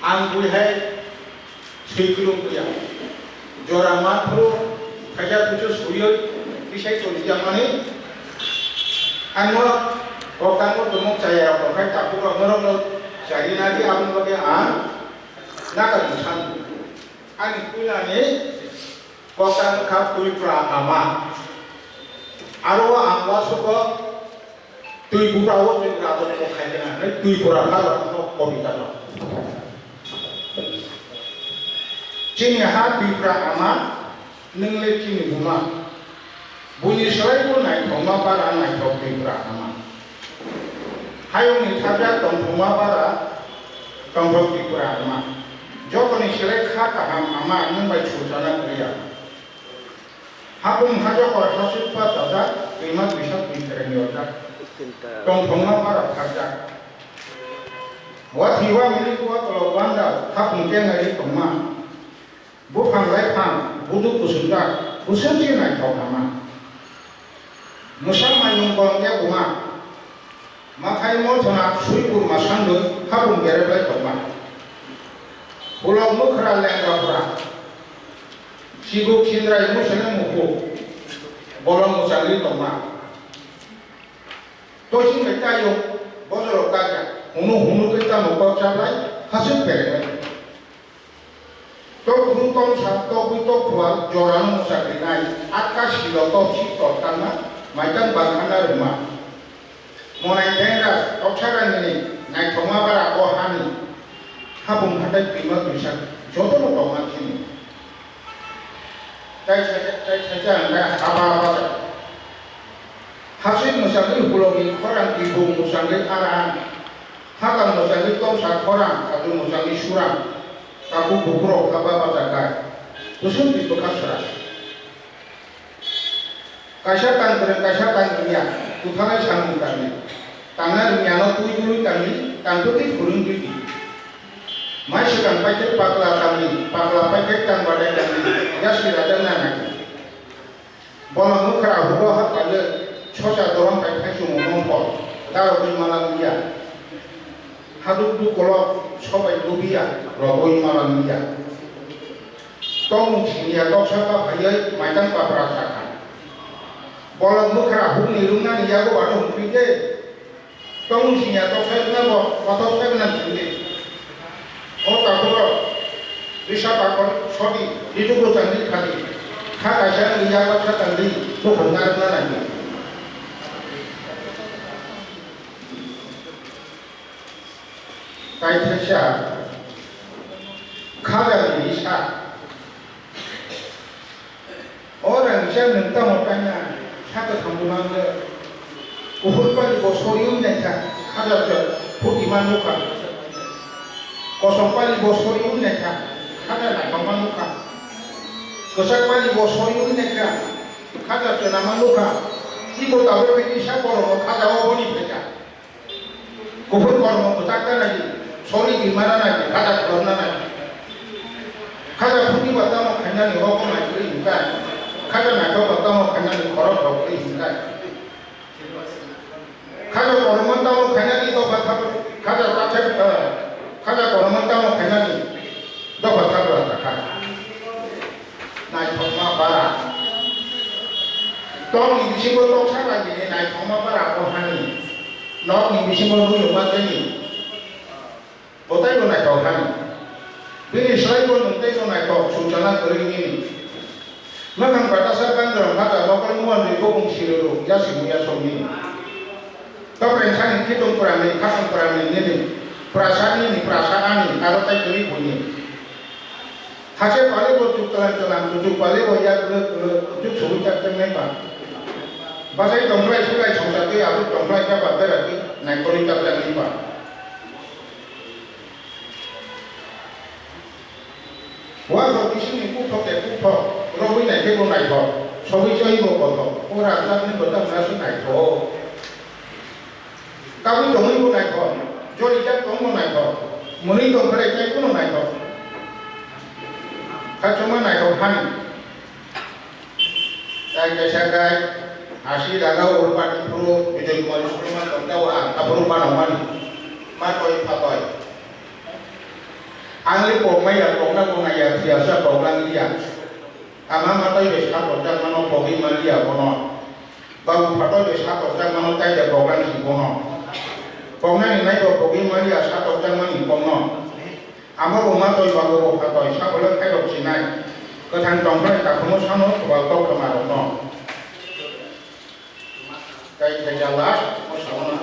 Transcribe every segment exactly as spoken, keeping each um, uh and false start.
Ang bui hai swi kwrwng ya. Jora ma phuru khaja thuchu swiwi tisai tongjakmani. Ang no kokang no tumuk chaya rok khai takhuk rok norok no chari nadi aboni bagwi ang nakarmung san. Ani puilani kokang kha Twipra ama. Aro ang uansukgo Twipra o chwng rajakmung khaikhe na hwnwi Twipra pharok no kobita no. Chini ha Twipra ama, nwng le chini buma. Buini swlaibo naithokma para naithok Twipra ama. Hayungni thapjak tongthokma para tongthok Twipra ama. Jotoni swlai kha kaham ama nwng bai sujana kwrwi ya. Hapung hajokor hasuk pa chajak, twima twisa twi phereng yorjak. Tongthokma para pharjak. Wathiwa milik wa tolok wanda, hapung tengari tongma. Buphang laiphang, buduk kusungjak, kusungsi naithok ama. Mwsa mayung bolong ya buma. Mathai mothona sui kurma sandui hapung bereblai tongma. Pulok mwkhra lengra pura. Chibuk chindrai musene muku. Bolong mwchangwi tongma. Toising bai tayung bojorok kajak. Hunu hunu khe tamo kok chablai hasuk bereblai. Tok bru tong sa, tok bui tok phual, jorano mwchak rinai, atka silo tok si tok tangma, maitang bangkhana rwma. Monai bengra, toksa rangni, naithokma bara o hani, hapung hatai twima twisa, jotono tongma chini. Tai saja, tai saja angkha haba haba sa. Hasik mwchangwi hulokni khorang tibuk mwchangwi ara, hakang mwchangwi toksa khorang, kadu mwchangwi surang. Takhuk bukhurok haba bacha kha, kusuk twi bwkha sra. Kaisa tang kwrwng, kaisa tang rwngya, kwthalai samung tangdi. Tangna rwngyano twi twi tangdi, tangtwi phwrwngtwi di. Mai swkang paikhe pakla tangdi, pakla paikhe tang batai tangdi, yasi rajakna nangdi. Bono mwkhra hugo ha pailwi sosa dorom bai phai chwngno mongkol darogwi mala wngya. Haduk duk kolok sobai lubiya rogwi mala wngya. Tongmung siniya toksa ba phaiwi maitang papra sakha. Bolong mwkhra hukni rwngnani yago bano hukri de. Tongmung siniya toksa wngna bo kothok sai gwnang sindi. O takhuk rok risa pakhor sodi rituk bwchangni khadi kha kaisa wngya baksa tangdi buphang narwkna nangdi. Tai thaisa khajani risa. O rangchak nwng tamo kaina sa kwthang bo nang le. Kuphur pali bo sori wng naikha, khaja se phuti ma nukha. Kosom pali bo sori wng naikha, khaja naithok ma nukha. Kwchak pali bo sori wng naikha, khaja chwna ma nukha. Ibo tabuk bai kisa borok no khaja o boni phaikha. Kuphur kormo kwchak ta nai, sori di mana nai, khaja khorokna nai. Khaja phuti ba tamo khainani rokno nai kwrwi hwnka, khaja naithok ba tamo khainani khorok rok kwrwi hwnka. Khaja kormo tamo khainani dopha thap, khaja tathep, eh, khaja kormo tamo khainani dopha thapra sakha. Naithokma bara. Tokni bisingo toksa rangni naithokma bara o hani. Nokni bisingo nuyungma teni. Botaibo naithok hani. Bini swlaibo nwng teibo naithok sujana kwrwi nini. Mwkhang batasa gangrang hata lokol muan ri bokong siriro yasi muya songni. Topreng sani khitung purani, khakang purani nini. Prasa nini, prasa ani, aro tai kwrwi buini. Hache pale bo chuk tlang tlang, kuchuk pale bo yak lwk lwk, kuchuk sogwi chak chak nai ba. Bachai tongkhlai suklai songcha twi, aswk tongkhlai kha ba bera twi, naikolwi chak chak nai ba. Wa so bisingni kuthok de kuthok, rogwi nai khe bo naithok, sogwi choi bo kothok, o rajak ni bo tamo nasu naithok. Kabui tongwi bo naithok, jolijak tong bo naithok, mwnwi tong khe chai phano naithok. Khachoma naithok hani. Tai kaisa kai, hasi daga urupati phuru, Bijoy Kumar Sulaiman tongtao ang, aphuru panamani. Ma toi pha toi. Ang le kok maya, kokna kokna ya, thiyasa koklang liya. Ama matoi bai sa tokjak mano, kogwi man liya bono. Babu phatoi bai sa tokjak mano, tai da koklang si bono. Koknani nai bo kogwi man liya, sa tokjak mani kokno. Amo bo matoi babu bo phatoi, sa bolai khairok sinai. Kwthang tongkhlai kakhumo sano, kobal kok tongmarokno. Tai thaija last, mo sauna.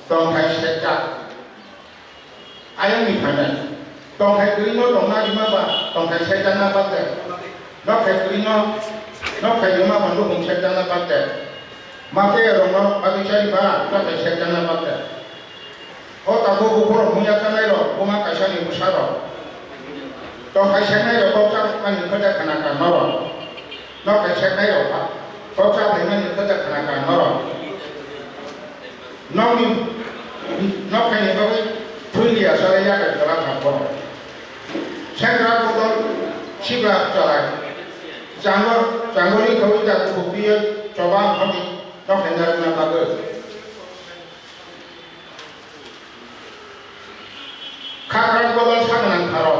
Tongthai sekjak. Ayang ni phainai. Tongthai kwrwi no tongna rima ba, tongthai sekjakna bate. Nokthai kwrwi no, nokthai rima ba, nukhung sekjakna bate. Mate rokno bagwi chari ba, nokthai sekjakna bate. O tabuk buphurok muya chanai rok, buma kaisa ni bwsa rok. Tongthai seknai rok kok chak mani khoja khana ka norok. Nokthai seknai rok kok chak mani khoja khana ka norok. Nokni, nokthai ni bagwi thwi liya salai yakai tola kha borok. Sengra bodol sikla chalai. Chango, chango ni khawui da kubuk twiyo choba hodi nokthai narwkna bagwi. Khakrak bodol sa gwnang pharo.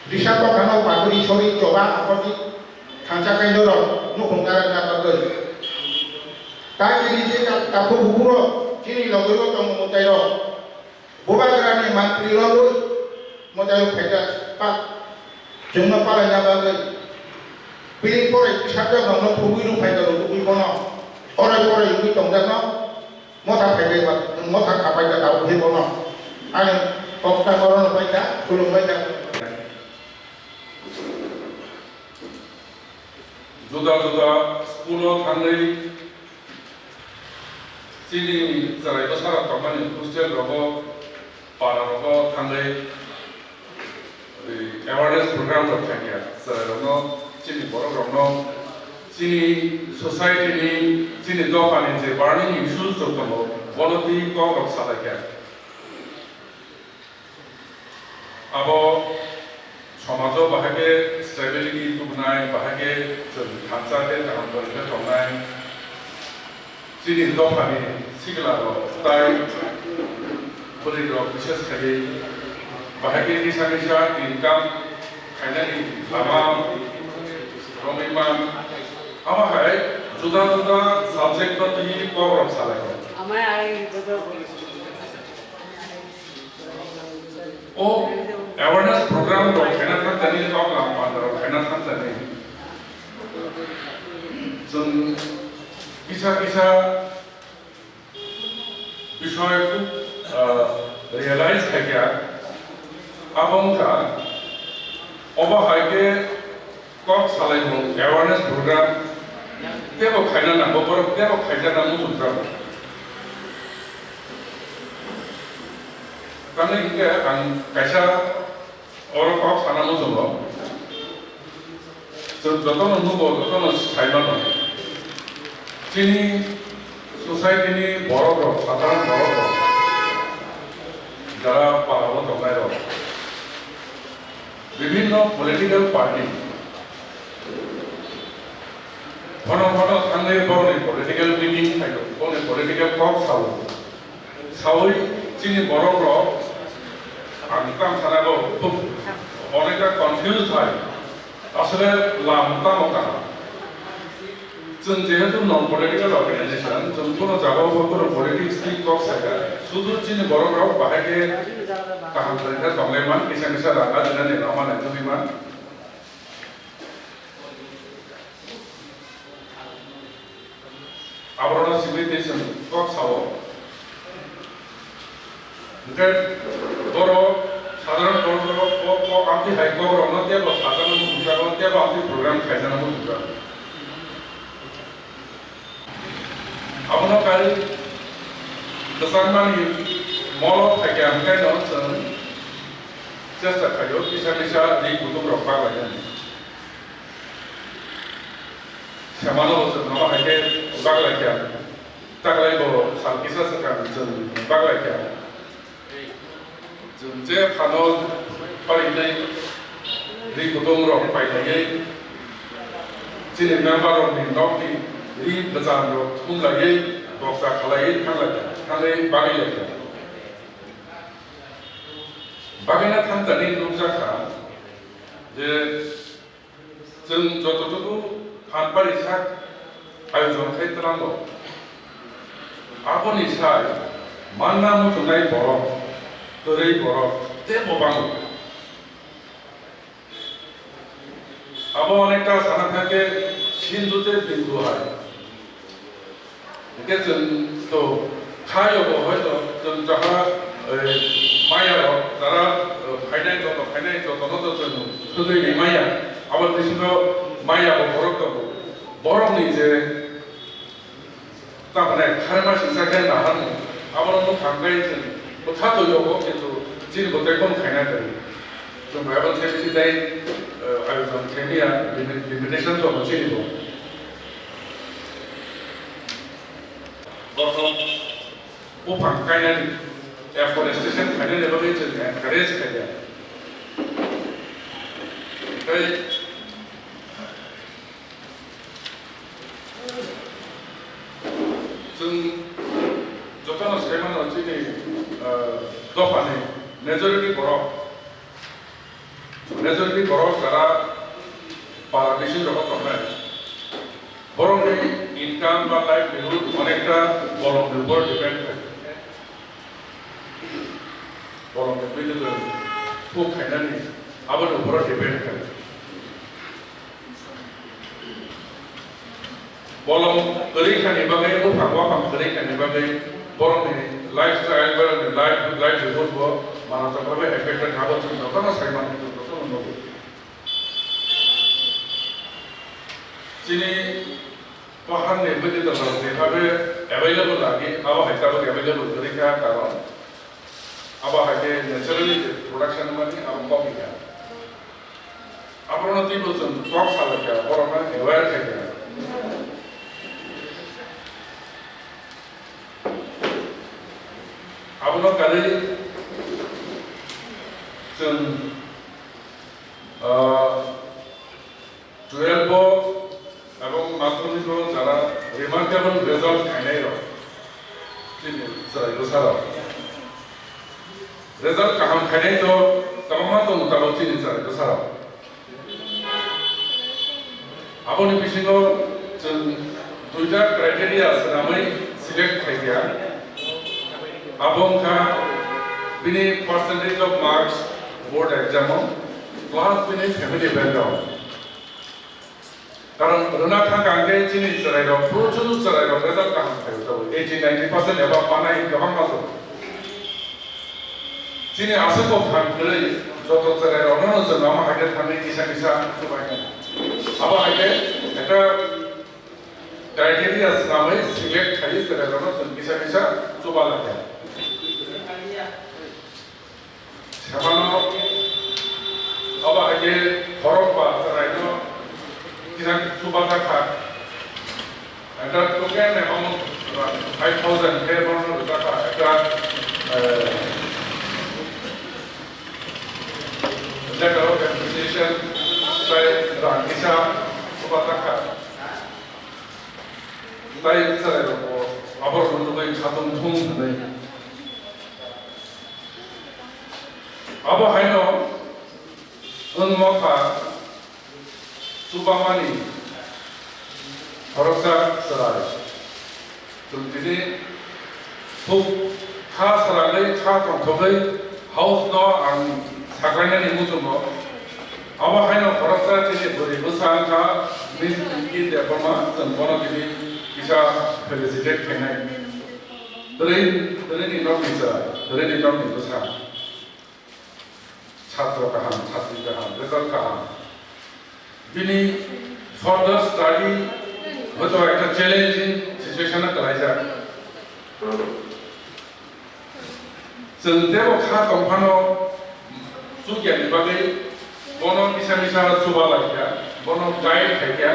Risa tokhano bagwi sori choba akhorni thangcha kainwi rok nukhung narwkna bagwi. Tai chini je ta-, takhuk bukhuk rok chini logwi bo tongo mwtai rok. Bubagrani mantri rogwi mwtai rok phaikha pa-, chwngno palaina bagwi. Bini porai kisa jagao no phurgwi rw phaikha rw tubui bono. Orai porai wngwi tongjakno. Motha phaibai ba, motha khapai ba tabuk khe bono. Ani kok ta bono bai kha, khulum bai kha. Juda juda school o thangwi chini chwrai bwsarok tongmani hostel rogo, para rogo thangwi awareness program rok khaikha, chwrairokno, chini borokrokno, chini society ni, chini dophani je burning issues rok tongo, bono twi kok rok salaikha. Abo somajo bahai khe stability tubunai, bahai khe chwng thansa khe kaham khe tongnai. Chini dophani sikla rok tai bwrwi rok bises khaiwi bahai khe kisa kisa income khainani lama romwi man. Amo hai juda juda subject no twi kok rok salai kho. Amai ai joto O awareness program rok khaina thangjani, kok lam pandra rok khaina thangjani. Chwng kisa kisa bisoi khub, ah, realize khaikha, abo wngkha, obo hai khe kok salaimung awareness program teibo khaina nango, borok teibo khaijak nango muchungrok. Tamni hinkhe ang kaisa oro kok sana muchungo. Chwng jotono nugo, jotono sai mano. Chini society ni borok rok, sadharon borok rok, jara para o tongnai rok, bibhinno political party, phono phono thangwi borokni political meeting phaio, borokni political kok sao. Saui chini borok rok ang tang sana bo khub onekta confused hai. Asole lam tamo kaham. Chwng jehetu non political organization, chwng phano jagao bo phano politics ni kok saikha. Sudu chini borok rok bahai khe kaham saikha, tonglaima kisa kisa rang ajinani lama naitugwi man. Aborokno simi tei chwng kok sao. Hwnkhe borok sadharon borok, o kok amtwi hai kokrokno teibo sajakna muchungjago, teibo amtwi program khaijakna muchungjago. Abono kai kwchangmani molo phaikha hwnkhe no chwng chesta khaio kisa kisa ri kutung rok baglainani. Semano bo chwng nono hai khe baglai kha. Taklai bo sal kisa swkang chwng baglai kha. Chwng je phano parinai ri kutung rok painaiwi chini member rokni nokni ri bwcham rok thumlaiwi boksa khalaiwi thanglai kha, thanglaiwi bagwi lai kha. Bagwino thansa ni nukjakha je chwng jototuku phan pari sak ayojon khai twlango, aboni sai manna muchungnai borok, kwrwi borok teibo bango. Abo onekta sana thangkhe Sindhu tei Bindu hai. Hingke chwng to khayogo hoito chwng jaga, eh, maya rok, jara, eh, phainai joto, phainai joto no to chwng thwgwi ni maya. Abo bisingo maya bo borok tongo. Borok ni je tamani kharma singsa khe naharmung. Abono no khamkhe chwng bwkha to yogo kintu chini bo tei kono khaina kwrwi. Chwng bai abo se si dai, eh, ayojon khaimaya, limit-, limitation tongo chini bo. Bothom buphang kainani, afforestation khainani bagwi chwng encourage khaikha. Tei chwng jotono sai mano chini, ah, dophani majority borok, majority borok jara para bisingo tongnai. Borokni income ba livelihood onekta bolongni upor depend khai. Bolongni building khuk khainani aboni upor depend khai. Bolong kwrwi khani bagwi, buphang waphang kwrwi khani bagwi borokni lifestyle, borokni life, livelihood bo manatok bhabe affected abo chwng jotono sai mano, chwng jotono nugo. Chini paharni bwtwi tongthok jekhabe available lagi, abo hai tabuk available kwrwi kha, karon abo hai khe naturally je production mani abo kok ya. Abono twibo chwng kok salai kha, borokno aware khai kha. Abono karwi chwng, ah, twelve o ebong madhyamik o jara remarkable result khainai rok chini chwrai bwsarok. Result kaham khainai to kwbangma tongo tabuk chini chwrai bwsarok. Aboni bisingo chwng duita criteria swnamwi select khaikha. Abo wngkha bini percentage of marks board exam o plus bini family background. Karon rwna thangkha hwnkhe chini chwrairok, prochur chwrairok result kaham khaio tabuk eighty ninety percent eba manai kwbangma tongo. Chini aswk bo phan kwrwi joto chwrairokno chwng omo hai khe thangwi kisa kisa chubaikha. Abo hai khe ekta criteria swnamwi select khaiwi chwrairokno chwng kisa kisa chuba laikha. Sebano obo hai khe khorok ba chwraino kisa chuba jakha. Ekta token amount five thousand khe bono rwjakha. Ekta, eh, letter of appreciation tei rang kisa chuba jakha. Tei chwrairokbo aborokno nugwi khatung thung hwnwi. Abo haino wng mokha chubamani khoroksa chwrai. Chwng tini huk kha swrangwi kha tongthokgwi house no ang saklainani muchungo. Abo haino khoroksa chini bwrwi bwsa wngkha Miss Pinky Debbarma, chwng bono tini kisa felicitate khainai. Bwrwi, bwrwini nokni chwrai, bwrwini nokni bwsa. Chhatro kaham, chhatri kaham, result kaham. Bini further study hoito ekta challenging situation o kwlaijak. Chwng teibo kha tongphano chukyani bagwi bono kisa misa chuba laikha, bono guide khaikha.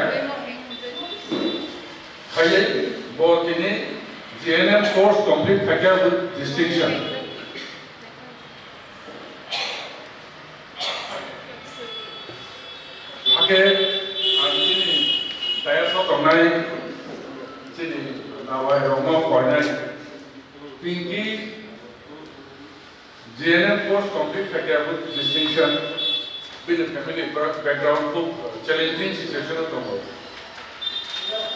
Khaiwi bo tini G N M course complete khaikha with distinction. Hakhe ang chini dayas o tongnai chini nawai rokno koinai Pinky G N M course complete khaikha with distinction, bini family background khub challenging situation o tongo.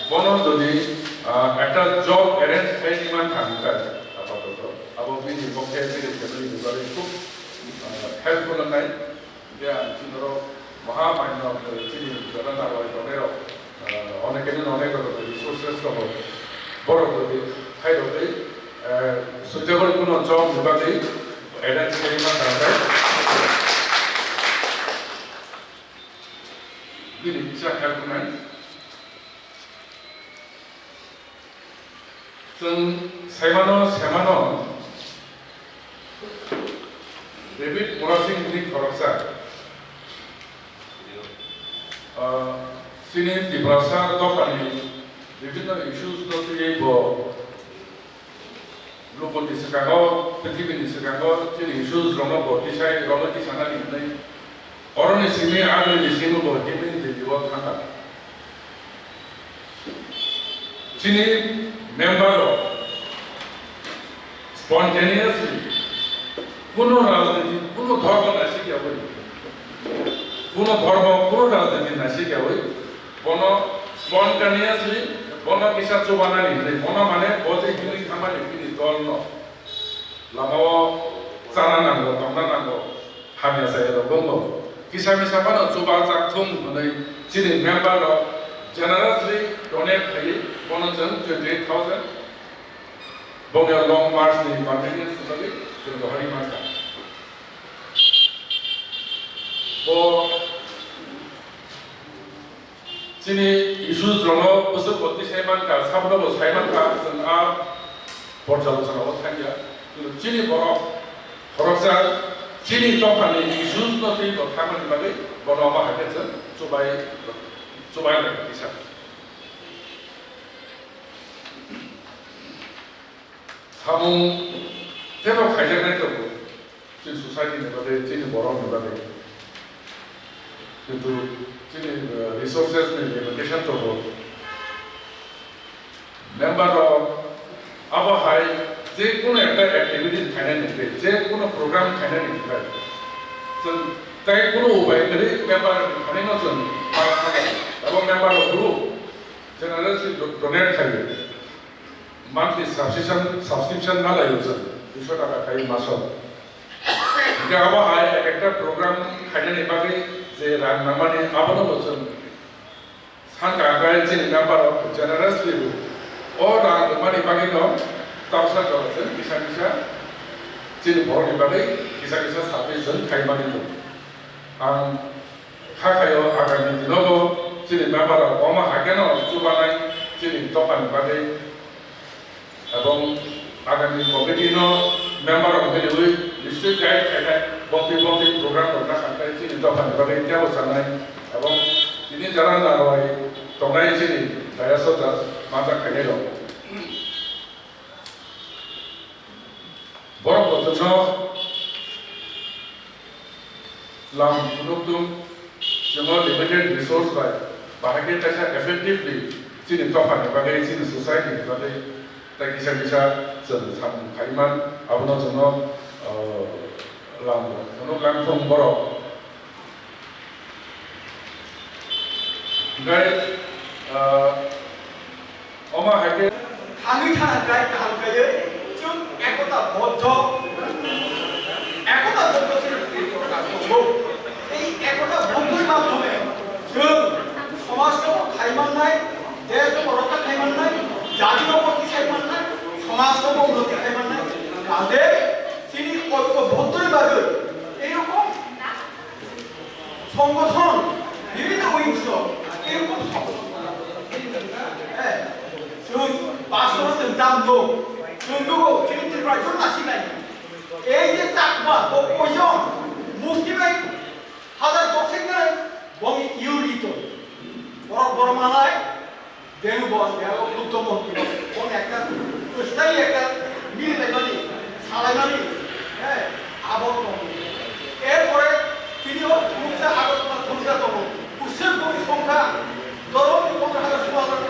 Bono jodi, ah, ekta job arrange khai di mankha hwnkhe, apatoto abo bini bokhe bini family ni bagwi khub, ah, helpful wngnai. Hingke ang chini oro maha maino chini jora narwai tongnai rok, ah, onek kene onek rok resources tongo. Borok jodi khai rok tei, eh, suitable kuno job ni bagwi arrange khai ma kha khe bini kisa help wngnai. Chwng saimano, semano, David Murasing ni khoroksa, ah, chini Tiprasa dophani bibhinno issues no twiwi bo lukuni swkango, prithibi ni swkango chini issues rokno bo tisai rokno tisanani hwnwi oroni simi agni ni simi bo himni Delhi o thangkha. Chini member rok spontaneously, kuno rajniti, kuno dhormo naisik yawi, kuno dhormo, kuno rajniti naisik yawi, bono spontaneously, bono kisa chubanani hinwi, bono mane bo je hinwi thangmani bini dol no. Lamao chana nango, tongna nango, hamya saya rok wngo. Kisa misa phano chuba chak thung hwnwi chini member rok generously donate khaiwi bono chwng twenty eight thousand bongya long march ni convenience ni bagwi chwng rohorwi mankha. Bo Chini issues rokno bwswk bo tisai mankha, sabono bo sai mankha, chwng a porjalochana o thangya. Kintu chini borok khoroksa chini dophani issues no twi bo thangmani bagwi bono omo hai khe chwng chubai, chubai lai kisa. Samung teibo khaijaknai tongo. Chini society ni bagwi, chini borok ni bagwi. Kintu chini, eh, resources ni limitation tongo. Member rok abo hai je kono ekta activity khainani hwnkhe, je kono program khainani hwnkhe, chwng tai kono upai kwrwi member ni thani no chwng ma thangwi abo member rok group generously do-, donate khaiwi. Monthly subscription, subscription ma laio chwng, duiso taka khai maso. Hingke abo hai ek ekta program khainani bagwi je rang nangmani abono bo chwng sangka hwnkhe chini member rok generously bo o rang rwmani bagwi no tamsa jora chwng kisa kisa chini borokni bagwi kisa kisa service chwng khaimani tongo. Ang Kha khaio agami dinobo chini member rok omo hai kheno chubanai chini dophani bagwi, ebong agami committee no member rok miliwi district guide khainai bongtwi bongtwi program rok na khankhe chini dophani bagwi teibo chanai, ebong tini jara narwai tongnai chini dayas o ja manjak khainai rok. Borok bo chwngno lam phunuk tung, chwngno limited resource bai bahai khe kaisa effectively chini dophani bagwi, chini society ni bagwi tei kisa kisa chwng samung khaiman, abono chwngno, uh, lam phunuk lang thung borok. Hingke, ah, omo hai khe thangwi thana khlai kaham khlaiwi chwng ekota bodho, ekota bodho se tongo. Ei ekota bodhoni madhyome chwng somajno khai mannai, deshno rokha khai mannai, jatino unnoti khai mannai, somajno unnoti khai mannai. Tei chini oikobodhoni bagwi ei rokom Songothon, bibhinno wings rok, erokom songothon. Eh, chwng pastor chwng dam do, chwng nugo, chini Tripura jora sinai. Ei je Chakma, bo koijon, musti bai, hazar dosek nai, boni yuri to. Borok borok malai, Belu bo ang belo Buddho montir rok, bon ekta, kwstai ekta, mil laimani, salaimani, eh, abo tongo. Erpore tini o thumsa Agartala thumsa tongo, kusuk boni songkha, doromni pondro hajar sola hajar,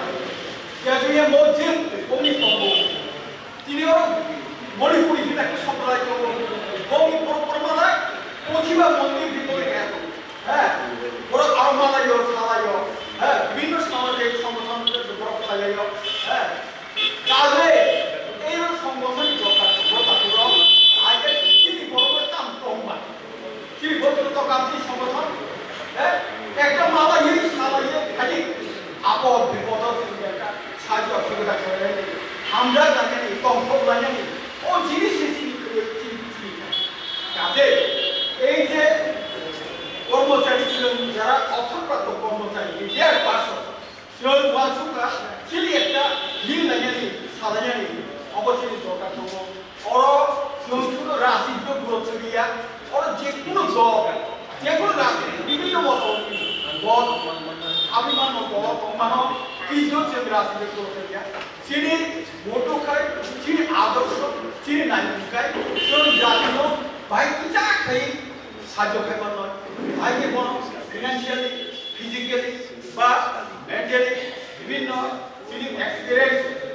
Ketuya mosjid boni tongo. Tini o Manipuri hwnwi khe sompradai tongo, boni Shiva mondir bhitore gaya tongo. He, borok aro malaio, salaio. He, bibhinno samajik songgothon borok khailaio. He, kaje ei songgothon ni dorkar tongo, takhuk rok. Aike chini borok tam tongba. Chini borok to kam ni songgothon. He, ekta malaio, salaio, khali apod bipod o chini ekta sajyo sugita khlainani, hamjak lainani, tongthok lainani. O jinis se chini, chini, chini. Kaje, ei je kormochari chwng jara obsor prapto kormochari, retired person, chwng uansukha, chini ekta link lainani, salainani, obo chini dorkar tongo. Oro chwng shudu rajniti gurutto riya, oro je kunu dol, je kunu rajniti, bibhinno moto, dol, abhiman moto, tongmano, twibo chwng rajniti gurutto riya. Chini moto khai, chini adorsho, chini naimung khai, chwng jatino bai kisa khai sajyo khai mano. Bai khe bono financially, physically, ba mentally, bibhinno chini experience,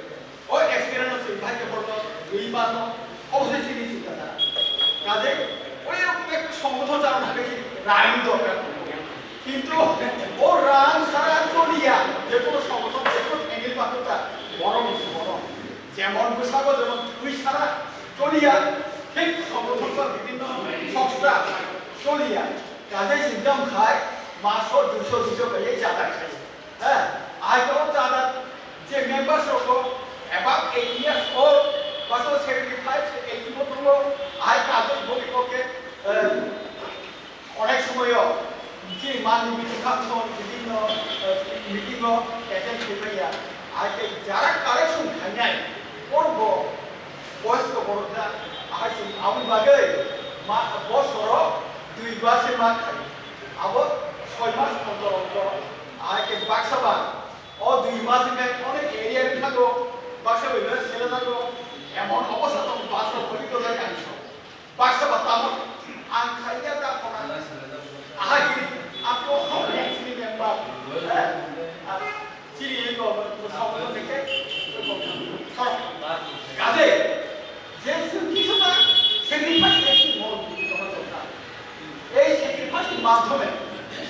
o experience chwng bai khe bono twi mano, obo se chini chinta dhara. Kaje, oi rok ek songgothon chana thangkhe chini rang dorkar. Kintu o rang sara choliya, je kono songgothon, je kono family ba kota, borok ni borok. Jemon bwskango jemon twi sara choliya, thik songgothon ba bibhinno songstha choliya. Kaje singtam khai, maso duiso duiso kaiye chada khai. Ha, ai to chada je members rok above eighty years old, ba so seventy five, eighty bo tongo, ai kaje bo ke, eh, Onek somoyo chini manni meeting kha, bibhinno, eh, meeting o attend khlai manya. Hai khe jara correction khainai, borok bo boyosko borok jak, ahai se aboni bagwi ma, bosoro dui ba se ma khai. Abo soi mas ontor ontor, ahai khe baksa ba o dui mas wngkha onek area ni thango, baksa bai no sela thango, emon obostha tong bus rok holi to jak ang so. Baksa ba tamo ang khaikha ta khona. Aha gini, ako hok yang sini member. Eh, ah, sini ko, ko sama to dikhe. Ko, ko, kaje, je sini kisama sacrifice kesi mo, ko, ko, ko. Ei sacrifice ni madhyome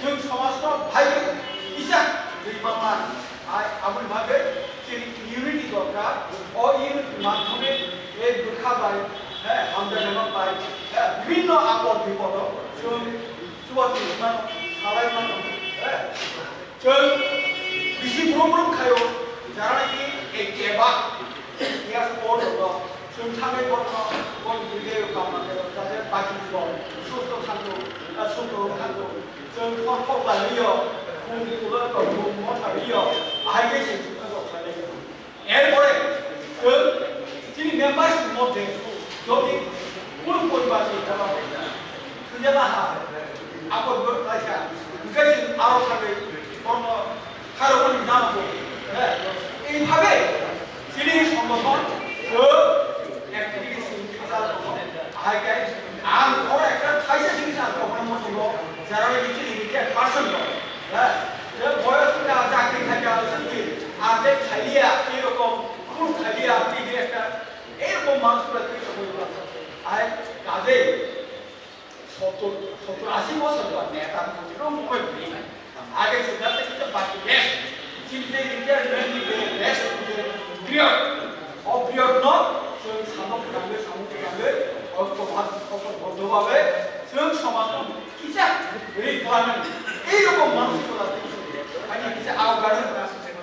chwng somajno bhai kisa rwima man. Ai aboni bagwi chini unity dorkar. O unity madhyome ei bwkha bai, he, hamjaknaima bai, he, bibhinno apod bipodo chwng chubachu rwmano, salai mano, he. Chwng bisi brum brum khaio, jara naki ek eba, ya sport rogo, chwng thangwi borokno, boni twi tei kamna khaio, jate baki bo, susto thangwi, ah, susto thangwi, chwng khor khor bai rwio, khum kulo, khum motha rwio, ahai khe se chwng thangwi khlai laio. Erpore, chwng chini members ni moddhe jodi kunu poribar ni jaba thwijala ha, abo gor kaisa, hwnkhe chwng aro thangwi borokno kharokmani jabo. Ei bhabe chini songgothon chwng activities ni thwijala tongo. Ahai khe ang oro ekta thaisa chini sa ang kokno motongo, jara naki chini retired person rok. Je boyos wngkha, chakri khaikha, chakri, ang tei khaiya, ei rokom, kunu khaiya, tei ekta, ei rokom manusrok tei rokom. Ai, kaje, sottor, sottor, asi bosor ba neta mantri rok mokol bini. Age se jate kita baki rest. Chini tei India ni rest period. O period no, chwng samung kwrwngwi, samung kwrwngwi, o kobhat, o kobhat, o kobhat, chwng samung Kisa ri khlaimani, ei rokom manusikota tei ani kisa awgani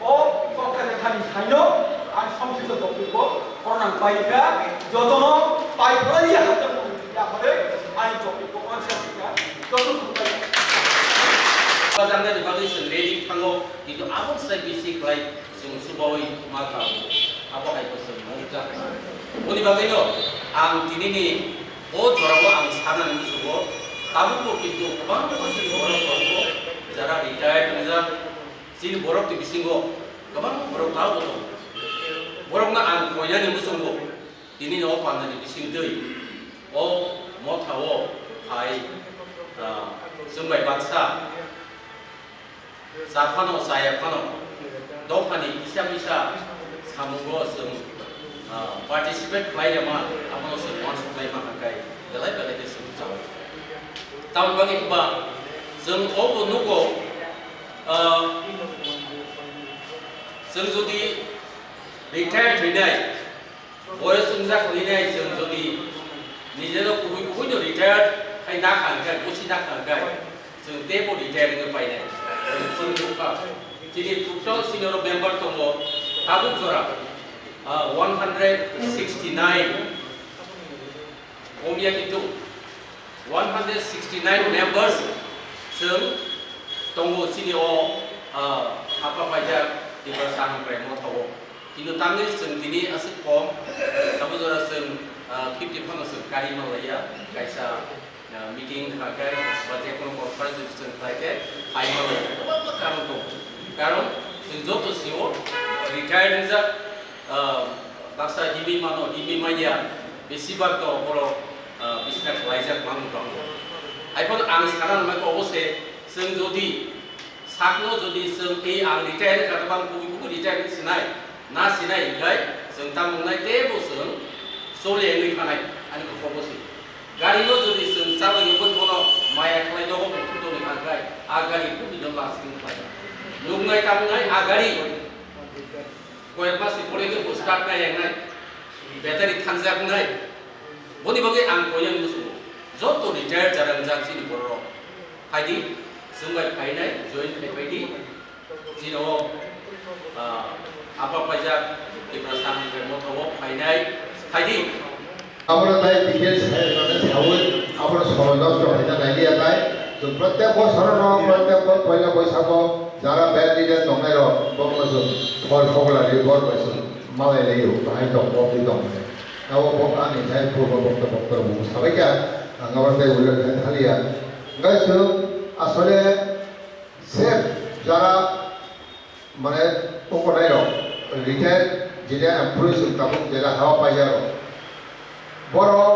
o kok kha thani saino ang songkito topic bo khorang pai kha, jotono pai phlai ya hata mo ya phare ani topic bo answer kha, joto khulai. Bazarni bagwi se ready thango, kintu abo sai bisi khlai. Chwng subaui ma kha, abo hai bo chwng nukjak. Boni bagwino ang tinini o jorao ang sanani muchungo, tabukbo kintu kwbangma chini borok tongo, jara retired wngjak. Chini borokni bisingo kwbangma borok tabukbo tongo. Borokno ang koinani muchungo, tinini o pandani bisingtwi o mothao hai, ah, chwng bai baksa. Cha phano, chaya phano, dophani kisa misa samungo chwng, ah, participate khlai rema, abono chwng uansuk lai ma hwnkhai, belai belai khe chwng chao. Tamoni hwnba chwng obo nugo, ah, chwng jodi retire thwinai, boyos wngjak hwnwi nai chwng jodi nijeno kubui kubui no retire khai nakha hwnkhe, busi nakha hwnkhe, chwng teibo retire wngwi painai. Chwng nukha, chini total senior member tongo tabuk jora, ah, one hundred sixty nine. Omya kintu one hundred sixty nine members chwng tongo chini o, ah, hapha paijak Tiprasa Hamkrai Mothao. Kintu tamni chwng tini aswk kom, abo jora chwng, ah, fifty phano chwng kari manlaiya, kaisa, ah, meeting kha khe ba jekono conference chwng khlai khe phai manlaiya. Kwbangma karon tongo. Karon chwng joto sio retired wngjak, ah, baksa himwi mano, himwi manya, besibak to borok, ah, bisna khlaijak mano tongo. Haiphano ang sana nangmai khe obo se, chwng jodi sakno jodi chwng tei ang retire wngkha, tabang kubui kubui retire wngwi sinai, na sinai hwnkhe chwng tamo wngnai teibo chwng chole wngwi thanai, ani kok obo se. Gari no jodi chwng chalwi wngwi bono maya khlai nogo muitu tongwi thangkhai, a gari kunu no lasting khlai. Nuknai tamo wngnai a gari. Koyek mas ni pore khe bo start nai yang nai, battery thangjak nai. Boni bagwi ang koyang musugo. Joto retire jarang jak chini borok. Phaidi, chwng bai phainai, join khai phaidi. Chini o, ah, apa paijak, Tiprasa ni bai motha o phainai, phaidi. Aboro tai details hai mane sawi, aboro sorojosto haina nailiya tai. To prottek bosorono, prottek bo poila boisago jara bad leader tongnai rok, bokno chwng hor hogla ri bor bai chwng malai laio, bahai tong, bok ri tong hwnwi. Abo bok ani jai purbo bokto bokto rok bo sabai kha, ang abo tei ulo thang thaliya. Hwnkhe chwng asole same jara mane, okonai rok, retire, jila employee chwng tabuk jila hawa paijak rok. Borok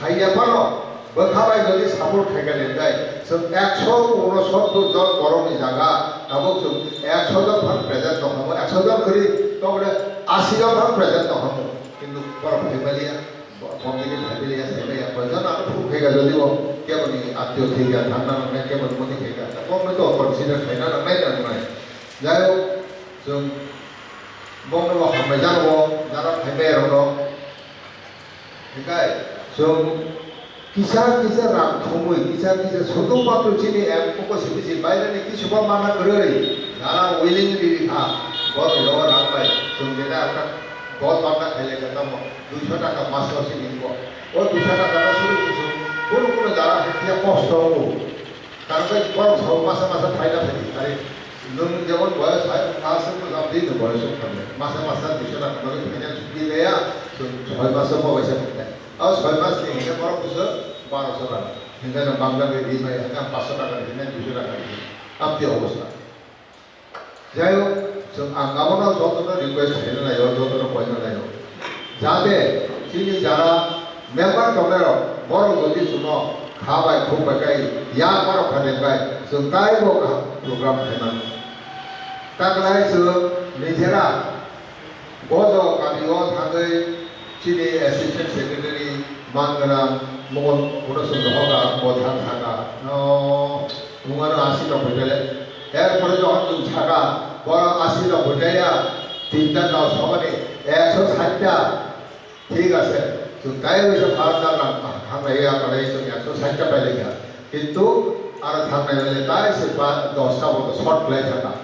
phaiya phano bwkha bai jodi support khaikha le bai, chwng ekso unosottor jon borokni jaga tabuk chwng ekso jon phano present tongkhamu, ekso jon kwrwi tongkhe asi jon phano present tongkhamu, kintu borok phai maliya. Bo-, bondini family ya, family ya, koijon ano phuru khaika jodi bo, keboni atio thwika thangna nangnai, keboni moni khaika, bokno to consider khaina nangnai, nangnai. Jai hok, chwng bokno bo hambai jano bo, jara phaibai rokno. Hikai, chwng kisa kisa rang thumwi, kisa kisa sudung matro chini em, koko simi si bairani kisuba mana kwrwi, jara willingly rikha, bo rok rang bai, chwng jeda Bol banda khaile khe tamo duiso taka maso se ringo. O duiso taka no suru kusu kunu kunu jara hepya kosto wngo. Karon khe borok sao masa masa phaina phaidi. Ari nwng jemon boyos hai wngkha aswk no jam di nwng boyos wngkha le. Masa masa duiso taka bagwi phaina chukdi leya, chwng soi maso bo waisa wngkha. O soi mas ni hwnkhe borok kusu baroso taka. Hwnkhe nwng bangda bai ri maya hwnkhe ang paso taka ri hwnkhe duiso taka ri. Amtwi obostha. Jai hok, chwng ang abono jotono request khaina naio, jotono koina naio. Jate chini jara member tongnairok borok jodi chwngno kha bai khuk bai kai yak borok kha de kai chwng taibo kaham program khaimano. Taklai chwng nijera Bojo kamio thangwi chini assistant secretary man gwnang Mogon Purochondra Hoga bo thang thangkha. No, wngmano asi tongphai bele. Erpore jokhon chwng sakha, borok asi tongphai ya, tinta dos hobani, ekso sait ta. Thik ase, chwng tai wngsa pharanda nang hamlai ya, malai chwng ekso sait ta pailaikha. Kintu aro thangnai bele tai se pa dos ta bo short khlai thangkha.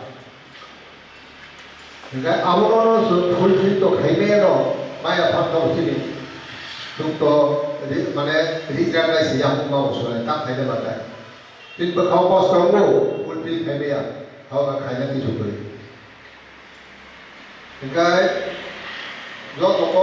Hingke abono chwng fulfill to khaimaya no, maya phan to chini. Chwng to ri-, mane, rijak nai se yapung ma bo suai, tak khaina bagwi. Chini bwkhao kosto wngo, fulfill khaimaya, hao ba khaina kisu kwrwi. Hingke joto